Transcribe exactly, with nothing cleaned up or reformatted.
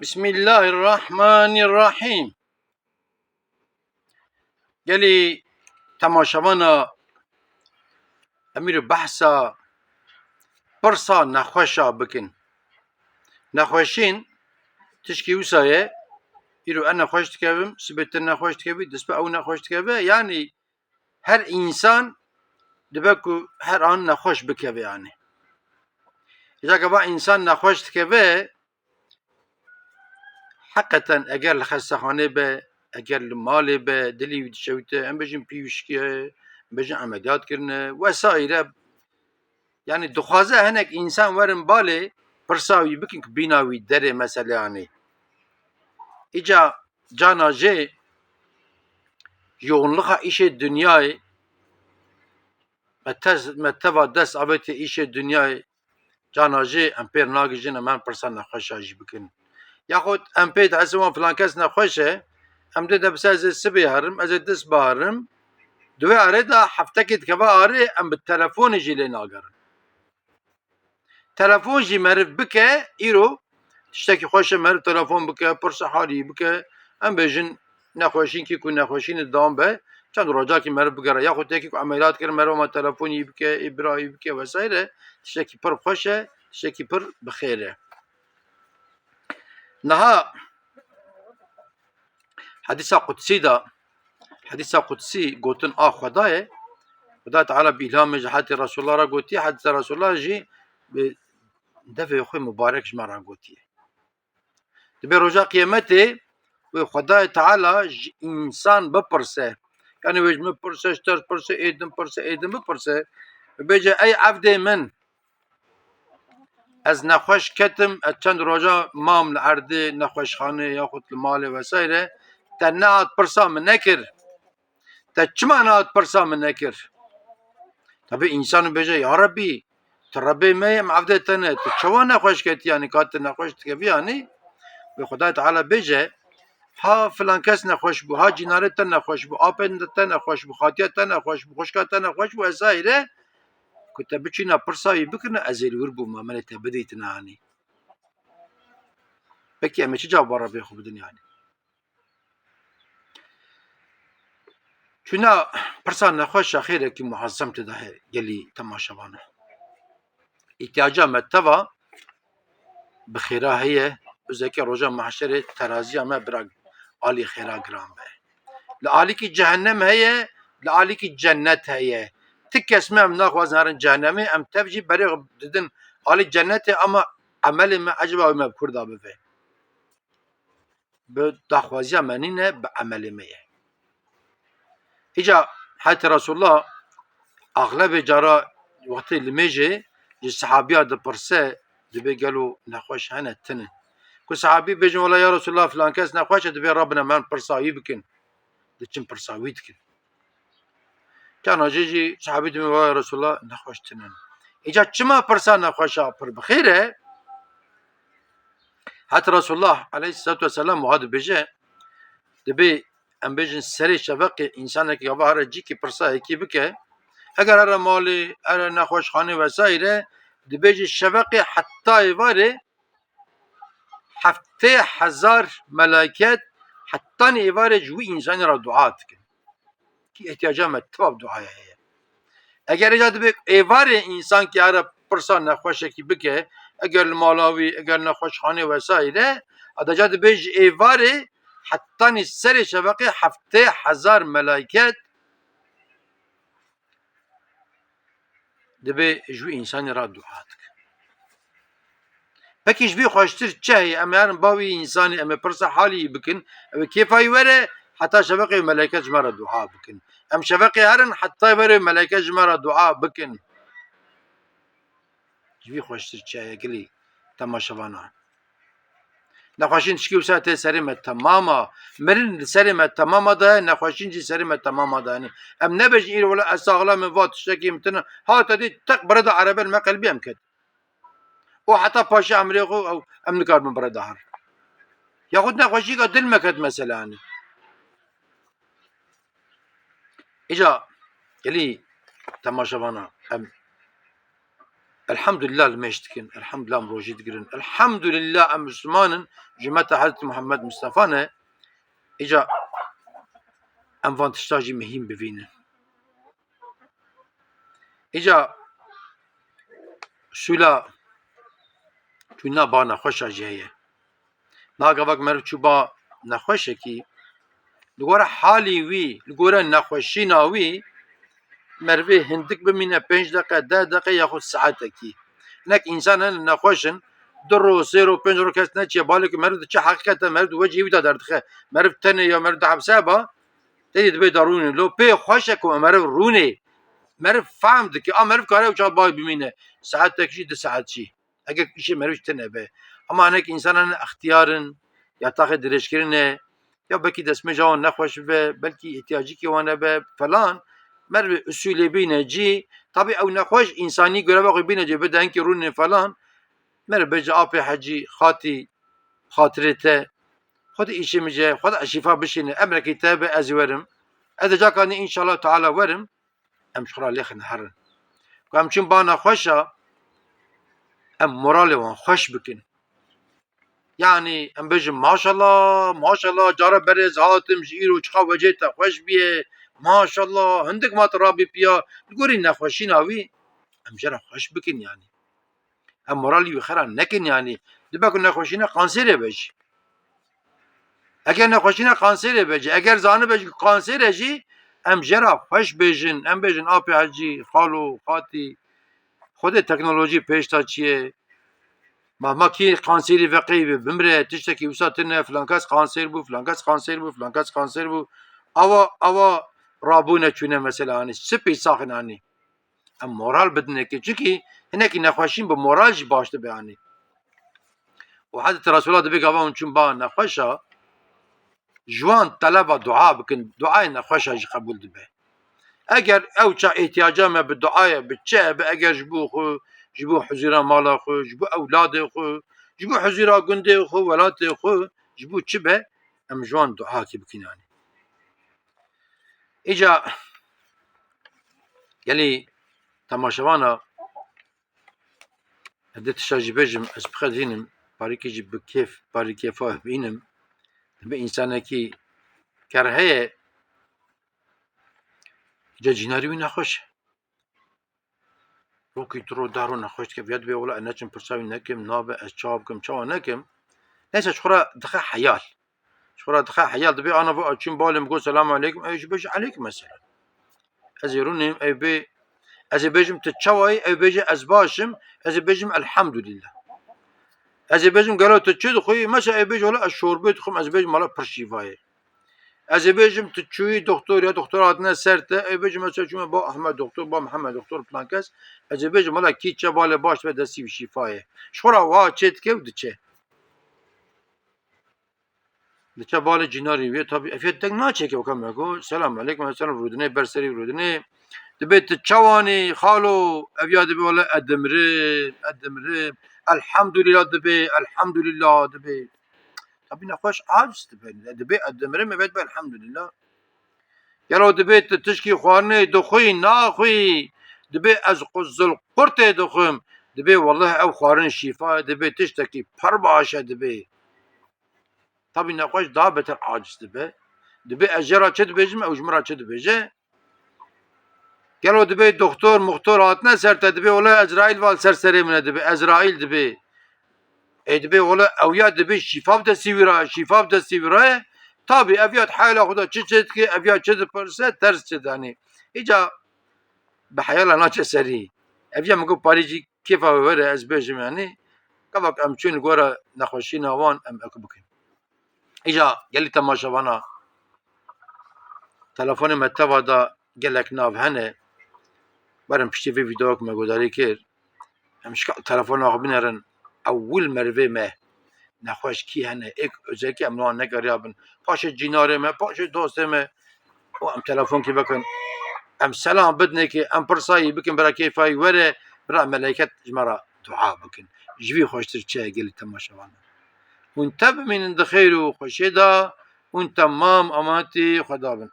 Bismillahirrahmanirrahîm. Gelî temaşevana, em îro behsa pirsa nexweşa bikin. Nexweşîn tişkî wisa ye, îro ez nexweş dikevim, sibê tu nexweş dikevî, dispê ew nexweş dikeve, yanî her însan dibe ku her an nexweş bikeve, yanî. Îca gava însan nexweş dikeve, heqeten eger li xestexanê be, eger li malê be, dilî wî dişewite, em bêjin pîwişkiye, em bêjin emeliyat kirine, wesaîre. Yanî dixwaze hinek însan werin balê, pirsa wî bikin ku bîna wî derê mesele, yanî. Îca cana jê yoğunluxa îşê dinyayê, me tez-, me teva dest avêtê îşê dinyayê, cana jê em pêr nagihîjin, em pirsa nexweşa jî bikin. Yaxud em pê dihesibin wan filan kes nexweş e, em dê de bise ez ê sibê herim, ez ê dispê herim. Di wê arê de heftekê dikeve arê, em bi telefonê jî lê nagerin. Telefon jî meriv bike, îro tiştekî xweş e, meriv telefon bike, pirsa halî bike. Em bêjin nexweşînkî ku nexweşînê didam be, çend rojekî meriv bigere. Yaxud yekî ku emeliyat kirin, meriv ama telefonî bike, ê birayî bike vesaire. Tiştekî pir xweş e, tiştekî pir bi xêr e. Niha Hedîsa Qudsî de, Hedîsa Qudsî gotin a Xwedayê, Xuda Teala bi îlhamê ji hetê Resulullah re gotiye, hedîsa Resulullah jî bi devê xwe mubarek ji me re gotiye. Dibe roja qiyametê wê Xwedayê Teala ji însan bipirse. Yanî wê ji min bipirse, ji te bipirse, ê din bipirse, ê din bipirse. Bêje, ey evdê min, ez nexweş ketim, ez çend roja mam li erdê, nexweşxanê yaxud li malê vesaire, te nehat pirsa min nekir. Te çima nehat pirsa min nekir? Tabî însan bêje, ya Rebbî, tu Rebbê me yê, em evdê te ne, tu çawa nexweş ketî, yanî ka tu nexweş dikevî, yanî? Wê Xwedayê Teala bêje, ha filan kes nexweş bû, ha cînarê te nexweş bû, apên te nexweş bû, xatiya te nexweş bû, xwişka te nexweş bû, vesaire. Ku te biçîna pirsa wî bikirine, ez ê li wir bûma, min ê te bidîtina, yanî. Pekî em ê çi cewaba Rebbê xwe bidin, yanî? Çûna pirsa nexweşa xêrekî muazzem tê de heye, gelî temaşevana. Îhtiyaca me teva bi xêra heye, û zeke roja mahşerê teraziya me bira alî xêra giran be. Li alîkî cehennem heye, li alîkî cennet heye. Ti kes me em naxwazin herin cehennemê, em tev jî berê xwe didin alî cennetê, ama emelê me ecaba wê me bi kurda bibe. Bi daxwaziya me nîne, bi emelê me ye. Îca hetê Resulullah axlebê cara wextê limêjê ji sehabiya dipirse, dibê gelo nexweş hene tune. Ku sehabî bêjin, wela ya Resulullah filan kes nexweş e, dibê rabine me pirsa wî bikin. Diçin pirsa wî dikin. Cana jê jî sahabî dibê, "Waya Resulullah, nexweş tune." Îca çima pirsa nexweşa pir bi xêr e? Heta Resulullah aleyhisselatu vesselam wiha dibêje, dibê em bêjin serê şeveqê însanekî gava here cîkî pirsa yekî bike, eger here malê, here nexweşxanê vesaire, dibêje şeveqê heta êvarê heftê hezar melaiket hetanî êvarê ji wî însanî re dua dikin. Kî ihtiyaca me teva bi duaya heye. Eger îca dibe êvarê însankî here pirsa nexweşekî bike, eger li mala wî, eger nexweşxanê vesaire, adaca dibe ji êvarê hetanî serê şeveqê heftê hezar melaiket dibe ji wî însanî re dua dike. Pekî ji vî xweştir çi heye? Em ê herin ba wî însanî, em ê pirsa halî wî bikin, ew ê kêfa wî were, heta şeveqê û meleket ji me re dua bikin. Em şeveqê herin, heta were û meleket ji me re dua bikin. Ji vî xweştir çi heye gilî temaşevana? Nexweşîn tişkî wisa tê serê me temama. Mirin li serê me temama de ye, nexweşîn jî serê me temama de ye. Em nebêjin îro wela ez saxlem im, va tiştekî min tune. Ha te dî teq bire de erebe li me qelbî em ket. Û heta paşê emrê xwe ew, em nikaribin bire de her. Yaxud nexweşîka dil me ket mesela, yanî. Îca gelî temaşevana em Elhamdulillah limêj dikin, elhamdulillah em rojî digirin, elhamdulillah em Misliman in, ji ummeta Hezretî Muhammed Mistefa ne. Îca em van tişta jî mihîm bivînin. Îca sûla çûna ba nexweşa jî heye. Niha gavak meriv çû ba nexweşekî, li gore halî wî, li gore nexweşîna wî, merivê hindik bimîne pênc deqe, deh deqe yaxud saetekî. Hinek însan hene nexweş in, du ro, sê ro, pênc ro kes neçiye, balê ku meriv diçe heqîqete meriv di wecihê wî de derdixe. Meriv tenê ya meriv di hepse ba, têdî dibê de rûnê. Lo pê xweş e ku meriv rûnê. Meriv fehm dike. A meriv kare ew çax bay bimîne. Saetek jî, du saet jî. Eger îşê meriv ji tine be. Ama hinek însanan extiyar in, ya taxê dirêjkirin e, ya belkî destmêja wan nexweş be, belkî îhtiyacîkê wan hebe falan, merivê usulê bîne cî, tabî ew nexweş însanî göreva xwe bîne cî, bide hinkî rûnê falan, meriv bêje apê hecî, xatî, xatirê te, Xwedê îşê min ce, Xwedê şîfa bişîne, emrekî te be ez ê werim. Ez ê caka nî înşallah teala werim. Em ji xwe re lêxin herin. Ku em çûn ba nexweşa, em moralê wan xweş bikin. Yanî em bêjin maşallah, maşallah, cara berê ez hatim, ji îro çiqa wecê te xweş bîye, maşallah, hindik ma tu rabî piya, li gorî nexweşîna wî, em jê re xweş bikin yanî. Em moralî wî xera nekin yanî. Dibe ku nexweşîna kanserê be jî. Eger nexweşîna kanserê be jî, eger zanibe jî ku kansêr e jî, em jê re xweş bêjin. Em bêjin, apê hecî, xalo, xatî, Xwedê teknolojî pêş ta çi ye? Ma, ma kî kansêrî veqeyî be, bimre, tiştekî wisa tune, filan kes kansêr bû, filan kes kansêr bû, filan kes kansêr bû. Awa, awa rabûne çûne mesela, hanî, sipî saxin hanî. Em moral bidinekê. Çikî hinekî nexweşîn bi moral jî baş dibe anî. Û Hezretî Resulullah dibê gava hûn çûn ba nexweşa, ji wan teleba dua bikin, duayê nexweşa jî qebûl dibe. Eger ew ça îhtiyaca me bi duayê, bi çi be, eger ji bo xwe, ji bo huzûra mala xwe, ji bo ewladê xwe, ji bo huzûra gundê xwe, welatê xwe, ji bo çi be, em ji wan duakê bikin anî. Îca gelî temaşevana ez dê tişta jî bêjim, ez bi xwe dînim, parîkê jî bi kêf, parî kêfa bînim. Dibe însanekî ker heye, îca cînarî wî nexweş e. Rokî du ro, deh ro nexweş dike, viya dibê wela ez neçim pirsa wî nekim, nabe ez çawa bikim, çawa nekim. Neyse, ji xwe re dixe heyal. Ji xwe re dixe heyal, dibê ana va çûn balê min got selamu aleykum, ew jî bêje aleykum esselam. Ez ê rûnim, ew bê, ez ê bêjim tu çawa yî, ew bêje ez baş im, ez ê bêjim elhamdulillah. Ez ê bêjim gelo tu çi dixwî, mesela ew bêje wela ez şorbê dixwim, ez ê bêjim wela pir şîfa ye. Ez ê bêjim tu çûyî doktor ya doktor hatine ser te, ew bêjim mesela çûme ba Ahmed doktor, ba Mihemed doktor, filan kes, ez ê bêjim wela kî çe balê baş be destî wî şîfa ye. Ji xwe re wa çê dike û diçe. Diçe balê cînarî wê, tabî efiyet deng naçêke weke me got, selam aleykum, selam rûdinê, ber serî rûdinê. Dibê tu çawanî, xalo, ev ya dibê wele ez dimirim, ez dimirim. Elhamdulillah dibê, elhamdulillah dibê. Tabî nexweş aciz dibe. Dibê ez dimirim, evet be elhamdulillah. Gelo dibê tu tişkî xwarinê dixwî, naxwî. Dibê ez quzil qurtê dixwim. Dibê wellah ev xwarin şîfa ye, dibê tiştekî pir baş e dibê. Tabî nexweş daha beter aciz dibe. Dibê ez jê re çi dibêjim, ew ji min re çi dibêje? Gelo dibê doktor, muxtor hatine ser te, dibê wele Ezraîl val ser serê min e, dibê Ezraîl dibê. Ê dibê wele ew ya dibê şîfa bi destî wî re, şîfa bi destî wî re ye. Tabî ev ya di heyala xwe de çi çi dike, ev ya çi dipirse, ters çi danê. Îca bi heyala naçe serî. Ev ya min got parî jî kêfa wê were, ez bêjim yanî. Gavak em çûn li gora nexweşîna wan em ek bikin. Îja gelî temaşevana, telefonê me teva da gelek nav hene. Werin piştî vê vîdeoyek me guhdarî kir. Em şika telefona xwe binerin. Ewil merivê me nexweş kî hene, êk özelkî em li wan negeriyabin. Paşê cînarê me, paşê dostê me. Û em telefonkî bikin. Em selam bidinekê, em pirsayî bikin, bira kêfayî were, bira meleyket ji me re dua bikin. Ji vî xweştir çi ye gelî temaşevan? Hûn te bimînin di xêr û xweşê de, hûn temam amatî Xweda bin.